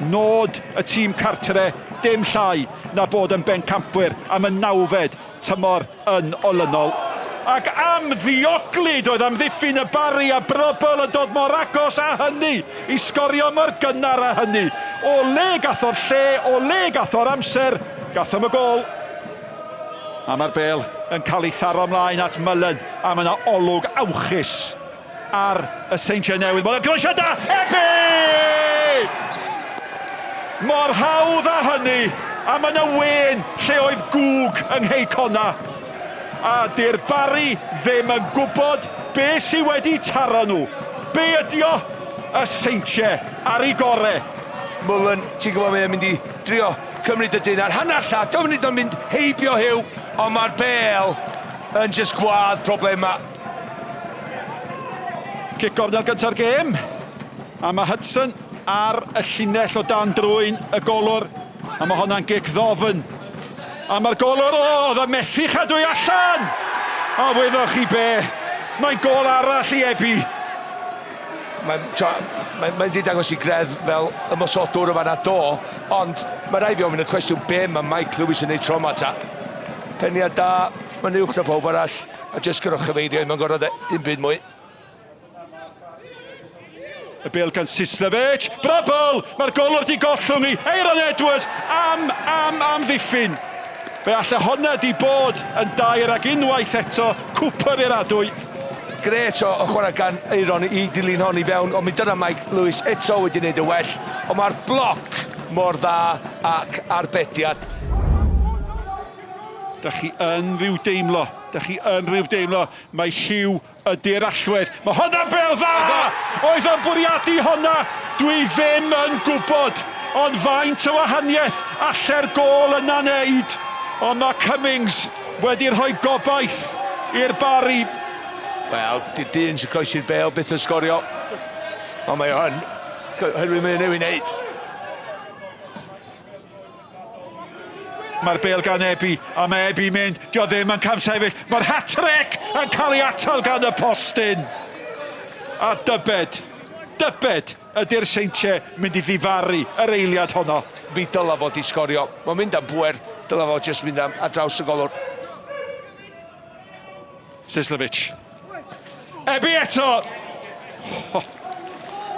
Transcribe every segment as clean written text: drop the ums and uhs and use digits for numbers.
Nod y tîm cartre dim llai na bod yn bencampwyr am y nawfed tymor yn olynol. Ac am ddioglyd oedd amddiffyn y Barri a Brobl yn dod mor agos â hynny i sgorio mor gynnar â hynny. O le gath o'r lle, o le gath o'r amser, gath o'm y gôl. A mae'r bêl yn cael ei tharo ymlaen at Mullen a mae yna olwg awchus ar y Seintiau Newydd. Mae'n groesiad da! Ebi! Mor hawdd â hynny, a mae yna wên lle oedd gŵg yng Nghei Connah. A 'di'r Barri ddim yn gwybod be sy wedi taro nhw. Be ydi o? Y Seintiau ar eu gore. Mullen, ti'n gwybod mae e'n mynd i drio cymryd y dyn ar hanner llath, dio'm hyd yn oed mynd heibio Huw, ond mae'r bêl yn jyst gwadd problemau. Cic gornel gynta'r gêm. A mae Hudson ar y llinell o dan drwyn y golwr. A mae honna'n gic ddofn. A mae'r golwr, o, oedd yn methu chadw i allan! A wyddoch chi be? Mae'n gôl arall i Ebi. Mae'n mae, mae wedi dangos i greddf fel ymosodwr y fanna do, ond mae rhaid fi ofyn y cwestiwn be mae Mike Lewis yn ei tro yma ta. Peniad da, mae'n uwch na pawb arall. A jyst gorfod chyfeirio, mae'n gorfod e, dim byd mwy. Y bêl gan Sislevic. Brabl! Mae'r golwr di gollwng i Aaron Edwards am, am, am ddiffyn. Fe alle honna di bod yn dair ac unwaith eto Cooper i'r adwy. Grêt o, o chwarae gan Aaron i dilyn hon i fewn, ond mi dyna Mike Lewis eto wedi gwneud y well, ond mae'r bloc mor dda ac arbediad. Da chi yn rhyw deimlo, da chi yn rhyw deimlo, mae lliw ydy'r allwedd. Mae honna'n bêl dda! Oedd o'n bwriadu honna? Dwi ddim yn gwybod, ond faint o wahaniaeth alle'r gôl yna wneud? Ond mae Cummings wedi rhoi gobaith i'r Barri. Wel, di'r dyn sy'n croesi'r bêl byth yn sgorio, ond mae o yn, oherwydd mae o newydd wneud. Mae'r bêl gan Ebi, a mae Ebi mynd, dio ddim yn camsefyll, mae'r hat-trick yn cael ei atal gan y postyn. A dybed, dybed ydy'r Seintiau mynd i ddifaru yr eiliad honno. Mi dyla fod i sgorio, mae'n mynd am bwer, dyla fod jyst mynd am ar draws y golwr. Sislovic. Ebi eto! Oh.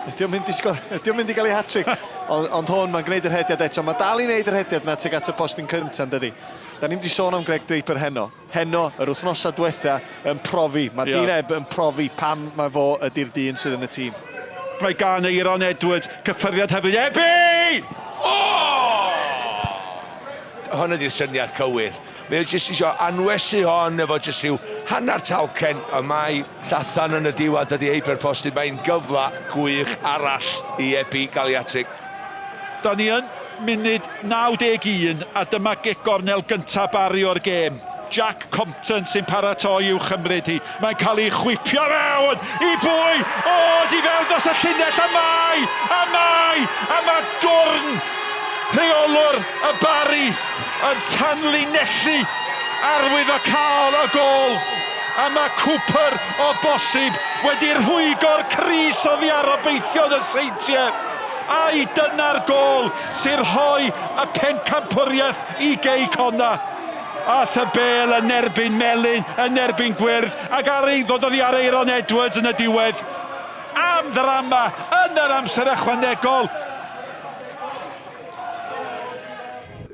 Ydy o'n mynd i sgor... Ydy o'n mynd i gael ei hat-trick? Ond, ond hwn, mae'n gwneud yr hediad eto. Mae dal i wneud yr hediad na tuag at y postyn cyntaf, dydy. Da ni'n mynd i sôn am Greg Draper heno. Heno, yr wythnosau diwetha, yn profi. Mae yeah. Dean Ebb yn profi pam mae fo ydy'r dyn sydd yn y tîm. Mae gan Eiron Edwards cyffyrddiad hefyd. Ebi! Oh! Hwn ydy'r syniad cywir. Mae o jyst isio anwesu hon efo jyst rhyw hanner talcen, ond mae Llathan yn y diwedd dydi heibio'r postyn, mae'n gyfle gwych arall i Ebi gael ei hat-trick. Da ni yn munud 91 a dyma gic gornel gynta Barry o'r gêm. Jack Compton sy'n paratoi i'w chymryd hi. Mae'n cael ei chwipio fewn i bwy? O, di fewn dros y llinell a mae! A mae! A mae dwrn rheolwr y Barri yn tanlinellu arwyddocâol y gôl. A mae Cooper o bosib wedi rhwygo'r crys oddi ar obeithion y Seintiau. Ai dyna'r gôl sy'n rhoi y pencampwriaeth i Gei Connah? Aeth y bêl yn erbyn melyn, yn erbyn gwyrdd, ac ar ei ddod oddi ar Aeron Edwards yn y diwedd. Am ddrama yn yr amser ychwanegol.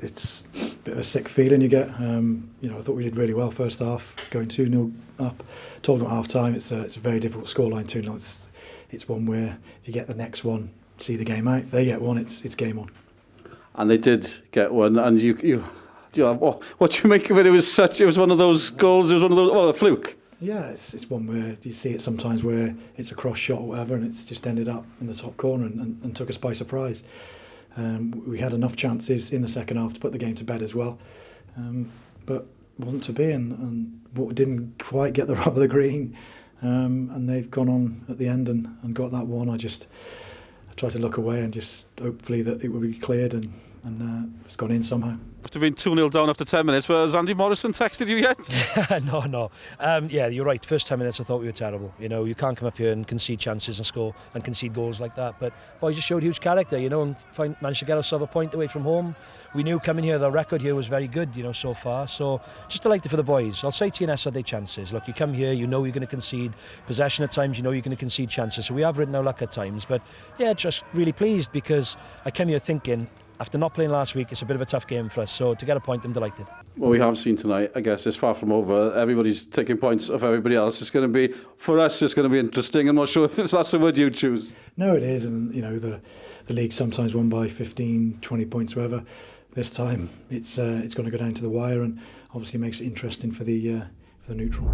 It's a bit of a sick feeling you get. Um, you know, I thought we did really well first half, going 2-0 up. Told them at half time it's a, it's a very difficult scoreline 2-0. It's, it's one where if you get the next one, see the game out. If they get one, it's, it's game on. And they did get one, and you, you, you know, what, what do you make of it? It was such, it was one of those goals, it was one of those, well, a fluke. Yeah, it's, it's one where you see it sometimes where it's a cross shot or whatever, and it's just ended up in the top corner and, and, and took us by surprise. Um, we had enough chances in the second half to put the game to bed as well, um, but wasn't to be, and, and what didn't quite get the rub of the green, um, and they've gone on at the end and, and got that one. I just I tried to look away and just hopefully that it would be cleared and And it's gone in somehow. After being 2-0 down after 10 minutes, but has Andy Morrison texted you yet? No. Yeah, you're right. First 10 minutes, I thought we were terrible. You know, you can't come up here and concede chances and score and concede goals like that. But boys just showed huge character, you know, and managed to get ourselves a point away from home. We knew coming here, the record here was very good, you know, so far. So just delighted for the boys. I'll say TNS had their chances. Look, you come here, you know you're going to concede possession at times, you know you're going to concede chances. So we have ridden our luck at times. But yeah, just really pleased because I came here thinking, after not playing last week, it's a bit of a tough game for us. So to get a point, I'm delighted. What we have seen tonight, I guess, is far from over. Everybody's taking points off everybody else. It's going to be, for us, it's going to be interesting. I'm not sure if that's the word you choose. No, it is. And, you know, the league sometimes won by 15, 20 points, whatever. This time it's going to go down to the wire and obviously makes it interesting for the neutral.